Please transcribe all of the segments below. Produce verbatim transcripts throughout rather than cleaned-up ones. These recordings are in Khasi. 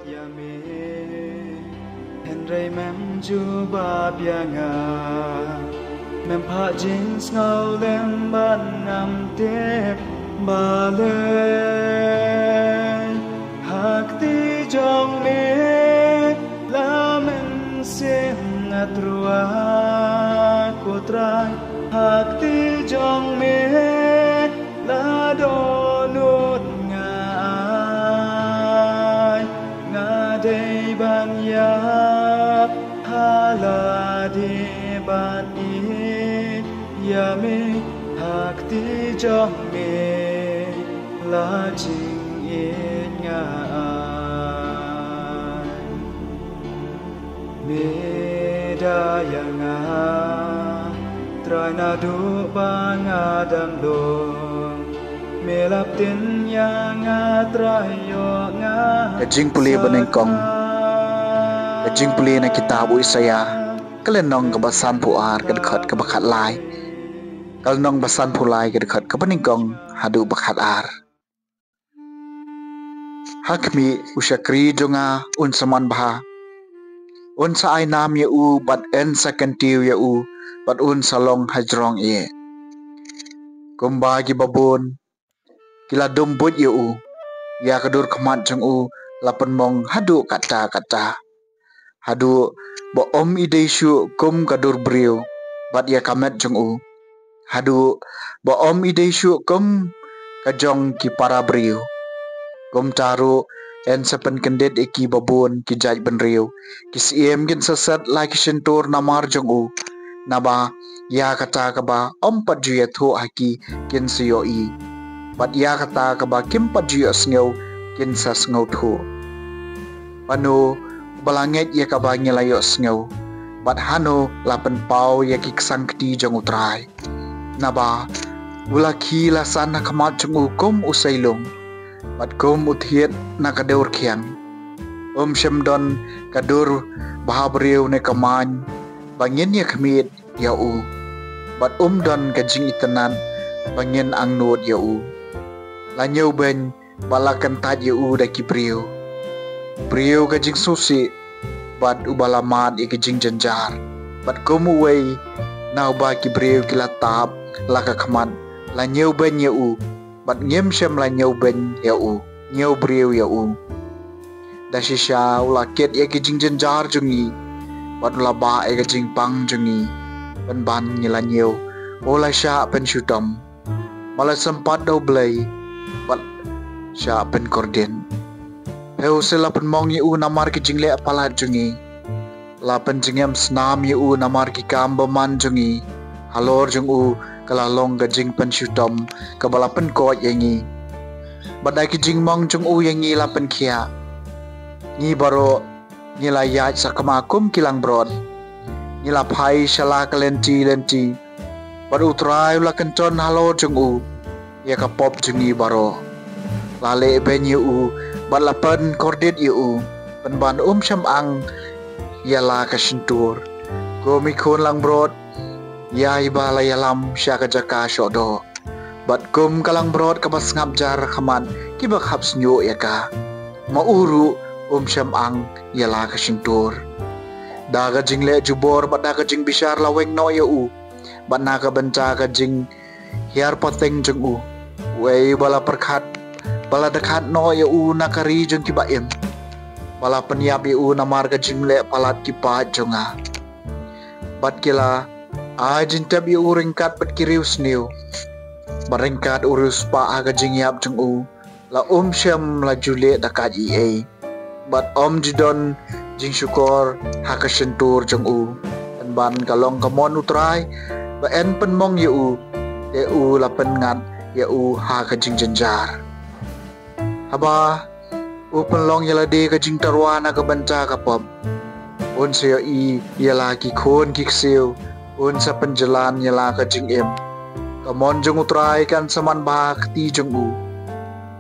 ïa me, hynrei mem jubab ïa nga. Mem phah jingsngewlem bad ngam tip balei. Ha kti jong me la mynsiem nga tyrwa, ko Trai. Ha kti jong me la dohnud nga ai. Nga dei ban ïap ha lade ban ïeit ïa me. Ha kti jong me la jingïeit nga ai. Me da ïa nga, Trai, naduh ba nga dang long. Me la pyntin ïa nga, Trai, ïoh nga. Ka jingpule banyngkong. Ka jingpule na kitab u Isaïah, ka lynnong kaba sanphew ar, ka dkhot kaba khatlai. Ka lynnong ba sanphew lai, ka dkhot kaba nyngkong haduh ba khatar. Ha khmih, u shakri jong nga un sa manbha. Un sa ai nam ïa u bad yn sa kyntiew ïa u bad un sa long hajrong ïeh. Kumba kiba bun ki la dum buit ïa u, ïa ka dur khmat jong u la pynmong haduh katta katta. Haduh ba ym i dei shuh kum ka dur briew bad ïa ka met jong u. Haduh ba ym i dei shuh kum ka jong ki para briew. Kumta ruh yn sa pynkyndit ïa kiba bun ki jait bynriew. Ki syiem kin sa set la ki shyntur namar jong u. Naba ïa kata kaba ym pat ju ïathuh ha ki kin sa ïohi. Bad ïa kata kaba kim pat ju ïohsngew kin sa sngewthuh. Mano ba la ngeit ïa kaba ngi la ïohsngew? Bad hano la pynpaw ïa ki ksangkti jong u Trai? Naba u la khie la san ha khmat jong u kum u seilung, bad kum u thied na ka dur khiang. Um shym don ka dur bhabriew ne ka main ba ngin ïa khmied ïa u, bad um don ka jingitynnad ba ngin angnud ïa u. La ñiewbeiñ bad la kyntait ïa u da ki briew, briew ka jingsngewsih, bad uba la mad ïa ka jingjynjar. Bad kum uwei na uba ki briew ki la tap la ka khmat, la ñiewbeiñ ïa u, bad ngim shym la ñiewbeiñ ïa u, ñiewbriew ïa u. Da shisha u la kit ïa ka jingjynjar jong ngi, bad u la bah ïa ka jingpang jong ngi. Pynban ngi la ñiew, u la shah pynshitom. Ma la sympat da U Blei, bad shah pynkordit. Phi u se la pynmong ïa u namar ki jingleh palat jong ngi. La pynjngem snam ïa u namar ki kam bymman jong ngi. Halor jong u ka la long ka jingpynshitom kaba la pynkoit ïa ngi. Bad da ki jingmong jong u ïa ngi la pynkhiah. Ngi baroh ngi la ïaid sakma kum ki langbrot. Ngi la phai sha la ka lynti lynti. Bad U Trai u la kynton halor jong u ïa ka pop jong ngi baroh. La leh beiñ ïa u, bad la pynkordit ïa u. Pynban um shym ang ïa la ka shyntur. Kum i khun langbrot ïa iba la ïalam sha ka jaka shoh doh. Bad kum ka langbrot kaba sngap jar ha khmat kiba khap shñiuh ïa ka, ma u ruh um shym ang ïa la ka shyntur. Da ka jingleh jubor bad da ka jingbishar la weng noh ïa u, bad na ka bynta ka jinghiar pateng jong u. Uei ba la pyrkhat, ba la dkhat noh ïa u na ka ri jong kiba im. Ba la pynïap ïa u namar ka jingleh palat ki paid jong nga. Bad ki la ai jingtep ïa u ryngkat bad ki riewsniew. Bad ryngkat u riewspah ha ka jingïap jong u, la um shym la ju leh da ka ei ei. Bad um ju don jingshukor ha ka shyntur jong u. Pynban ka long ka mon U Trai ba yn pynmong ïa u, te u la pynngat ïa u ha ka jingjynjar. Haba u pynlong ïa lade ka jingtyrwa na ka bynta ka pop, un sa ïohi ïa la ki khun ki ksiew, un sa pynjlan ïa la ka jingim. Ka mon jong U Trai kan sa manbha ha kti jong u.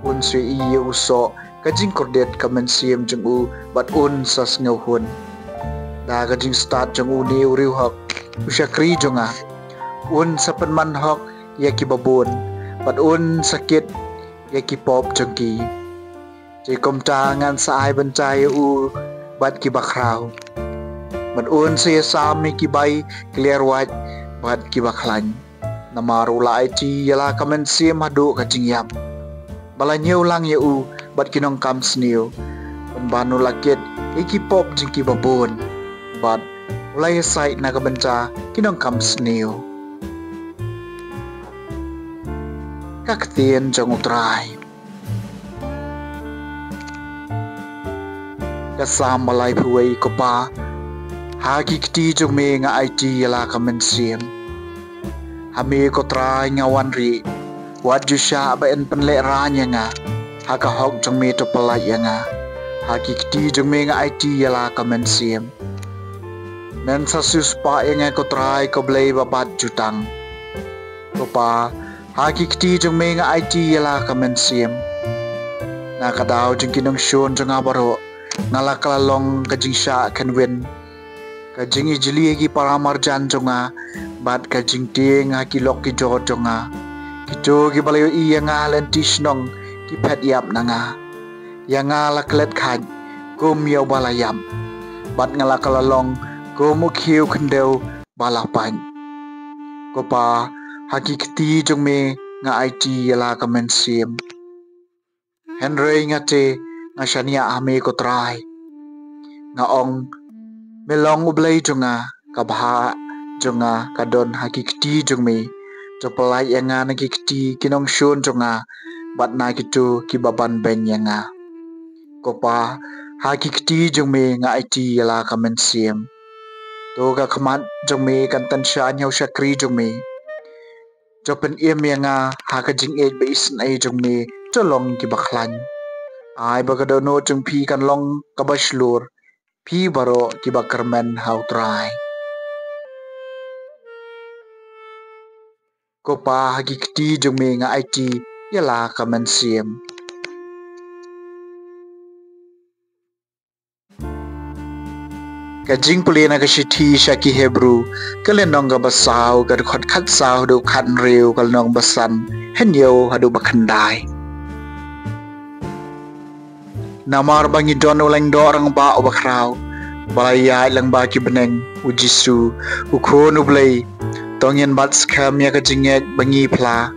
Un sa ïohi ïa u soh ka jingkordit ka mynsiem jong u, bad un sa sngewhun. Da ka jingstad jong une u riewhok, u shakri jong nga, un sa pynman hok ïa kiba bun, bad un sa kit ïa ki pop jong ki. Te kumta ngan sa ai bynta ïa u bad kiba khraw, bad un sa ïasam ïa ki bai ki ler wait bad kiba khlaiñ. Namar u la aiti ïa la ka mynsiem haduh ka jingïap, ba la ñiew lang ïa u bad ki nongkam sniew, pynban u la kit ïa ki pop jong kiba bun, bad u la ïasaid na ka bynta ki nongkam sniew. Ka ktien jong U Trai. Ka Salm ba laiphew wei. Ko Pa, ha ki kti jong me nga aiti ïa la ka mynsiem. Ha me ko Trai nga wan rieh, wat ju shah ba yn pynlehraiñ ïa nga. Ha ka hok jong me to pyllait ïa nga. Ha ki kti jong me nga aiti ïa la ka mynsiem. Men sa siewspah ïa nga ko Trai, ko Blei ba bat jutang. Ko Pa, ha ki kti jong me nga aiti ïa la ka mynsiem. Na ka daw jong ki nongshun jong nga baroh, nga la kylla long ka jingshah kynwin, ka jingijli ha ki paramarjan jong nga, bad ka jingtieng ha ki lok ki jor jong nga. Kito kiba la ïohi ïa nga ha lynti shnong ki phet ïap na nga. Ïa nga la klet khait kum ïa uba la ïap, bad nga la kylla long kum u khiew khyndew ba la pait. Ko Pa, ha ki kti jong me nga aiti ïa la ka mynsiem. Hynrei nga te nga shaniah ha me ko Trai. Nga ong, me long U Blei jong nga, ka bha jong nga ka don ha ki kti jong me. To pyllait ïa nga na ki kti ki nongshun jong nga, bad na kito kiba ban beiñ ïa nga. Ko Pa, ha ki kti jong me nga aiti ïa la ka mynsiem. To ka khmat jong me kan tyngshaiñ ha u shakri jong me. To pynim ïa nga ha ka jingïeit ba isynei jong me, to long kiba khlaiñ. Ai ba ka dohnud jong phi kan long kaba shlur, phi baroh kiba kyrmen ha U Trai. Ko Pa, ha ki kti jong me nga aiti ïa la ka mynsiem. Ka jingpule na ka shithi sha ki Hebru, ka lynnong kaba saw, ka dkhot khatsaw haduh khathynriew, ka lynnong ba san, hynñiew haduh ba khyndai. Namar ba ngi don u lyngdoh rangbah uba khraw, ba la ïaid lyngba ki bneng, U Jisu, U Khun U Blei. To ngin bat skhem ïa ka jingngeit ba ngi phla.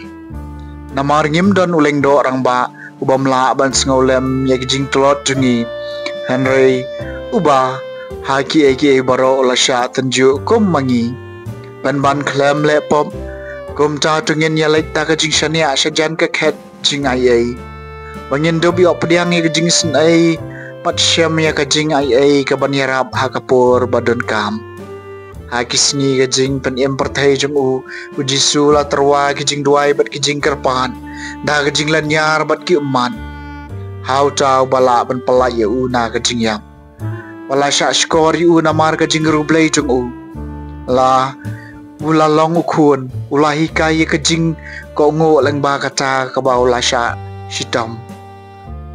Namar ngim don u lyngdoh rangbah uba ym lah ban sngewlem ïa ki jingtlot jong ngi, hynrei uba ha kiei kiei baroh u la shah tynjuh kum ma ngi. Pynban khlem leh pop, kumta to ngin ïaleit da ka jingshaniah shajan ka khet jingaiei, ba ngin dup ïoh pdiang ïa ka jingisynei, bad shem ïa ka jingaiei kaban ïarap ha ka por ba donkam. Ha ki sngi ka jingpynim pyrthei jong u, U Jisu u la tyrwa ki jingduwai bad ki jingkyrpad, da ka jinglynñiar bad ki ummat. Ha uta uba lah ban pyllait ïa u na ka jingïap, ba la shah shkor ïa u namar ka jingriewblei jong u. La u la long u khun, u la hikai ïa ka jingkohnguh lyngba kata kaba u la shah shitom.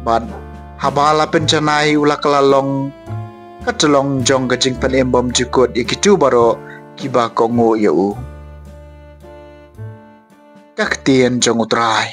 Bad haba la pynjanai u la kylla long ka tyllong jong ka jingpynim bymjukut ïa kito baroh kiba kohnguh ïa u. Ka ktien jong U Trai.